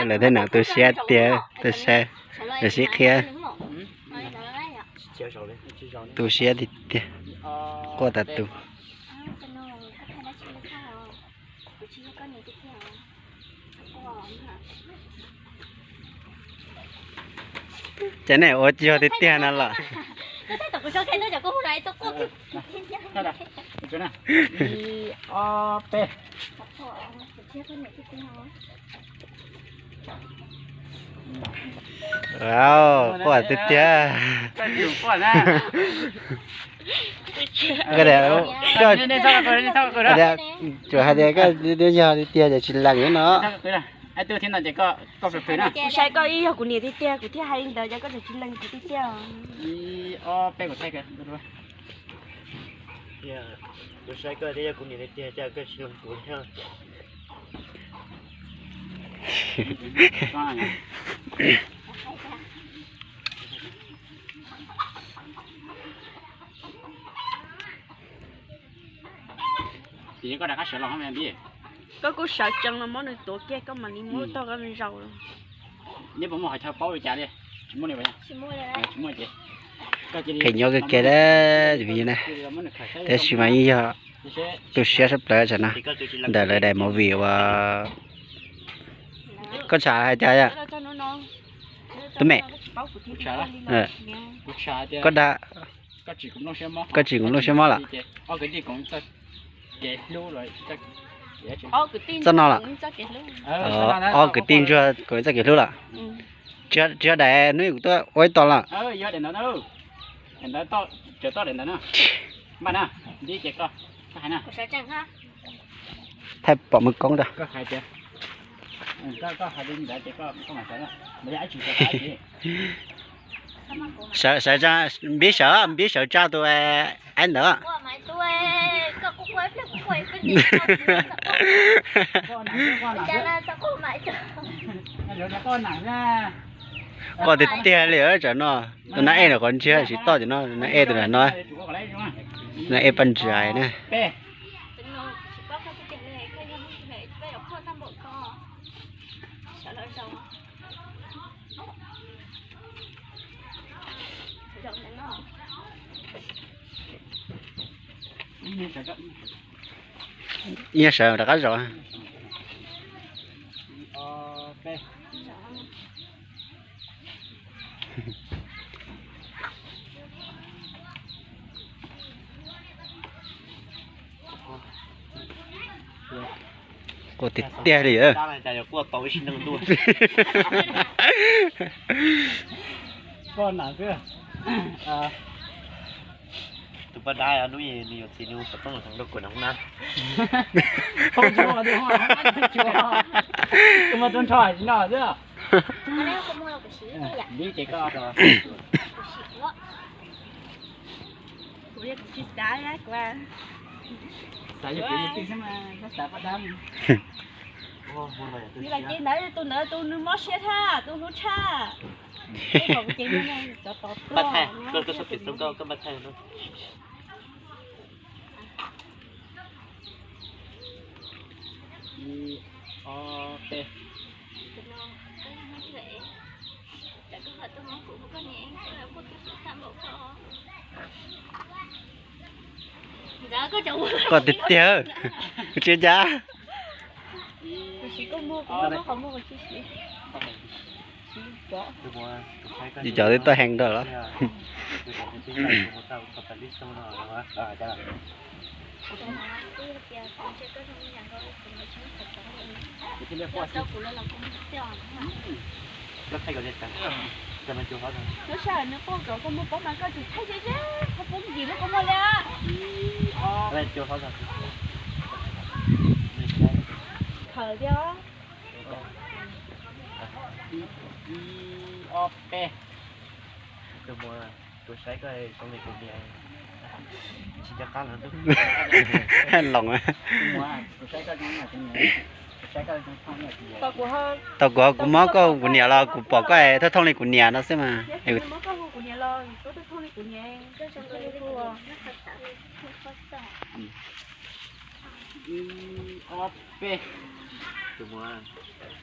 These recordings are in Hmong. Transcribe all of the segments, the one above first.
Lawv tej no tu siab tiag, tu siab, lawv sib qhia, tu siab tiag tiag. Quaj tas tus. Ces nej ua tsis yog tiag tiag no los? Quaj tiag tiag. Koj tias, koj tias, tsuas hais tias koj yog tiag tiag ces tsis lees no. Kuv saib koj ib yog kuv niam tiag tiag kuv thiaj hais li ntawd, ces koj tseem tsis lees kuv tiag tiag. Kuv saib koj thiab yog kuv niam tiag tiag ces koj tsis lees kuv thiab. Koj kuj sawv tsees los muab nws tuav kiag koj mam li muab tog koj zaum. Qhia nyuaj kawg kiag na, tab sis mas yeej yog tu siab sab plaws tsam no ntawm lawv daim movie uas koj tsham hais tias tub me, koj dag, koj tsis koom lub siab mob lawm. Txoj no lawm. Ob kwv tij ntsuag koom txoj kev hlub lawm. Tsis yog daim hnub kuv tuaj ua ib tog lawm. Thaij pom mus koob rau. Sawv, sawv, npib sawv, npib sawv tsa tus aib ntawd. Quaj tiag tiag li tsam no. Tus nab ej ntawm qhov ntsiag tsis toj ces no, nab ej tus ntawm no, nab ej paj ntsais na. Ib nyuag sawv rov qab zaum. Quaj tiag tiag li. Tus poj dab hnub nws yuav txiv nws ua xov tooj los rau kuv na. Tus muaj tub nrho no xwb. Kuv tsis xav, kuv xav yog kuv niam tij xwb mas koj xav poj dab. Nws los ces ntawd tus ntawd tus nws mob siab tshaj, tus hlub tshaj. Koj thaij, koj, koj sab pem xoob koj, koj npaj thaij no. Ib, ob, peb. Koj tiag tiag, kuv tsis ncaj. Cov twb tuaj heev rau los. Lub sij hawm nws quaj kom koj muab paub mas koj tsis thaij ze ze, koj poob ncim lub kua muag li. Khaws thiab. Ib, ob, peb. Tus muam, kuv saib koj zoo li kuv niam, tsis nco qab los ntuj. Loos. Tau kuv, kuv mob koj kuv niam los kuv pom koj thooj thooj li kuv niam no xwb mas. Ib, ob, peb. Tus muam,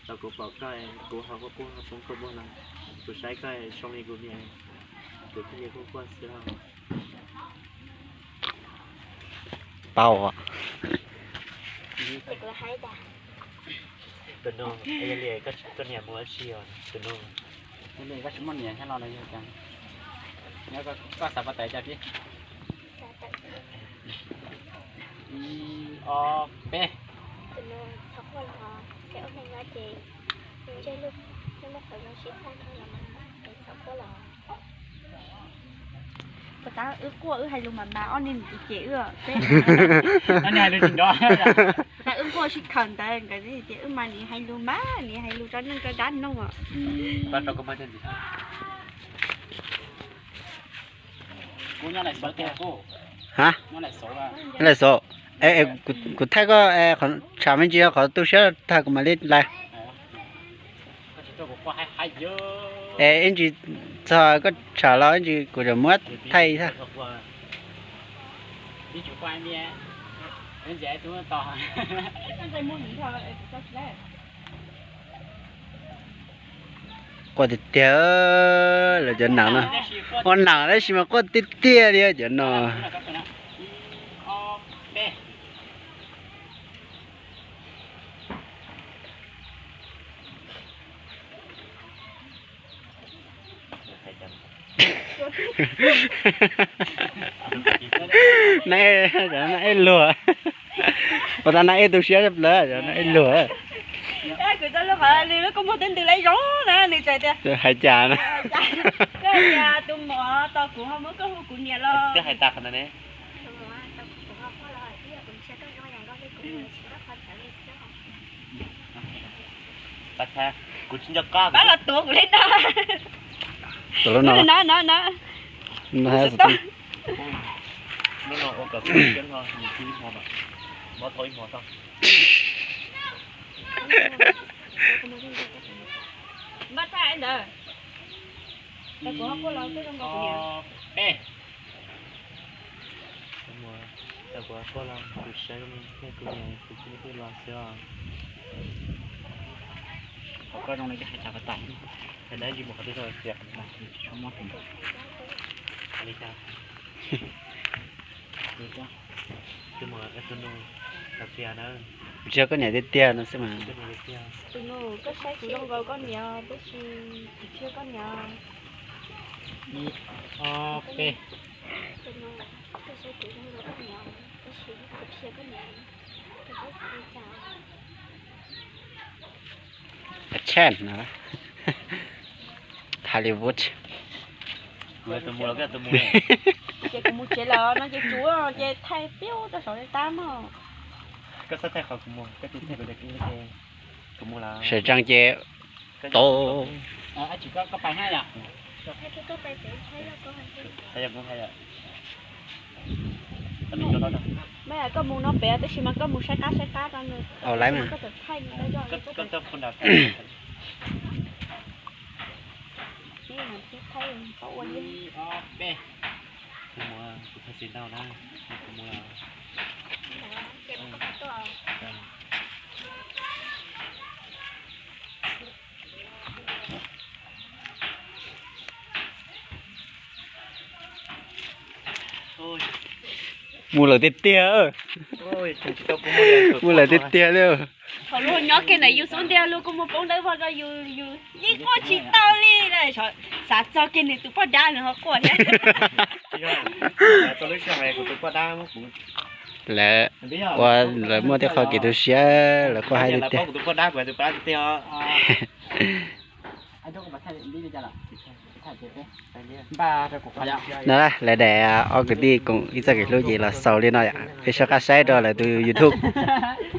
thaum kuv pom koj, kuv ho quaj quaj poob koj muag no, kuv saib koj zoo li kuv niam, kuv thiaj li quaj quaj xwb os. Paub os. Tus no, yog li koj niam mus dab tsi os tus no? Yog li koj tsis muaj niam thiab los yog cas? Nyob koj xav pov tawm cas pib? Ib, ob, peb. Puas tas wb quaj wb hais lus mas mas ob niag nim tsis cem wb os. Puas tas wb quaj sib khaws ntawd nkawd tias wb mas nim hais lus mas nim hais lus rau neeg rau dab noog os. Ha, Laj Xauv, kuv thaij koj, tshav me ntsis qhov tu siab tag kuv mam li lais. Es ib ntsis txog koj tshav los ib ntsis kuv tseem muab thaij thiab. Quaj tiag tiag, lawv cov nam no, ua nam tab sis mas quaj tiag tiag li cov no. Nab, cov nab ej luag. Puas tas nab ej tu siab tshaj plaws, cov nab ej luag. Kuv tau lub qhov nws lub kua muag twb ntws lawm zoo na, nws txawm tias hais cas na. Koj tias tus muam tos kuv ho muab koj hu kuv niam los. Twb hais tas qhov ntawd ne. Pab los tuav kuv li no. Tuav lub no. No, no, no. Npaj tag ntawd. Tau kuv ho quaj los twb zoo nkaus kuv niam. Tau kuv ho quaj los kuv saib kuv niam kuv cia li los xwb os. Qhov koj zoo li koj hais tas pas tas, hais na yus mus qhov twg tsis tau tias. Kuv tsis yog koj niam tiag tiag no xwb mas. Tus nus, koj saib kuv zoo nkaus koj niam tab sis kuv tsis yog koj niam. Ib, ob, peb. Tus nus, koj saib kuv zoo nkaus koj niam tab sis kuv tsis yog koj niam. Action no. Hollywood. Ces kuv mus tsev lawm no ces tsuav ces thaij piav rau saum tab mog. Sawv tsees ces tau. Koj mus no pem tab sis mas koj mus saib qab saib qab rau nws. Koj txawm thaij nws rau yog. Mus lawm tiag tiag. Mus lawm tiag tiag li. Thaum luag nyob kiag ntawm yus xub ntiag luag kuj muaj poob dawb vog rau yus, yus yeej quaj tsis tau li. Xav txog kiag nws tus poj dab nws ho quaj thiab. Lawv ua, lawv muaj tej qho kev tu siab lawv quaj haib tiag tiag. No lawv daim ob kwv tij koom ib txoj kev hlub ces los xaus li no yom. Peb soj qab saib rau lawv tus YouTube,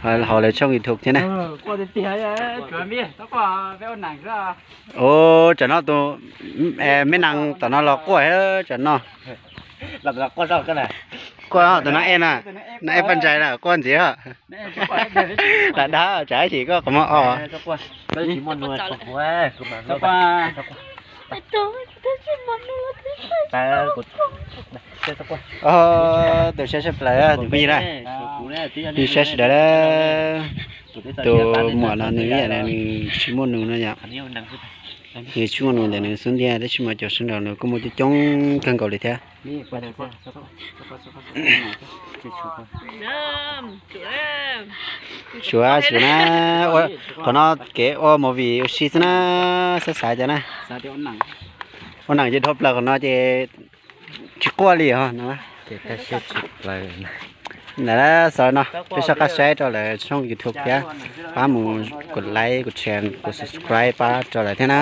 hauv lawv tshooj YouTube thiab na. Ua, tsam no tus me nees tom no los quaj tsam no. Quaj tus no ej na, no ej Paj Ntsais na quaj ntxiv. Lam dab tsam ib chim koj qhov muag o. Tus saib tshaj plaws tus phooj ywg na, phooj ywg saib sawv daws na. Tus muam no nws ib yam nws tsis muaj nus no yom, nws tsis muaj nus ntawm nws xub ntiag, tab sis mas cov sawv daws nws kuj muaj coob coob kawg nkaus li thiab. Suav suav na, qhov no kev ua movie ua si xwb na, xav xav cov na. Ua neem ces dhau plaws qhov no ces tsis quaj li os no. Ntawd xav no peb soj qab saib rau lawv tshooj YouTube thiab, pab mus kuv like kuv share kuv subscribe pab rau lawv thiab na.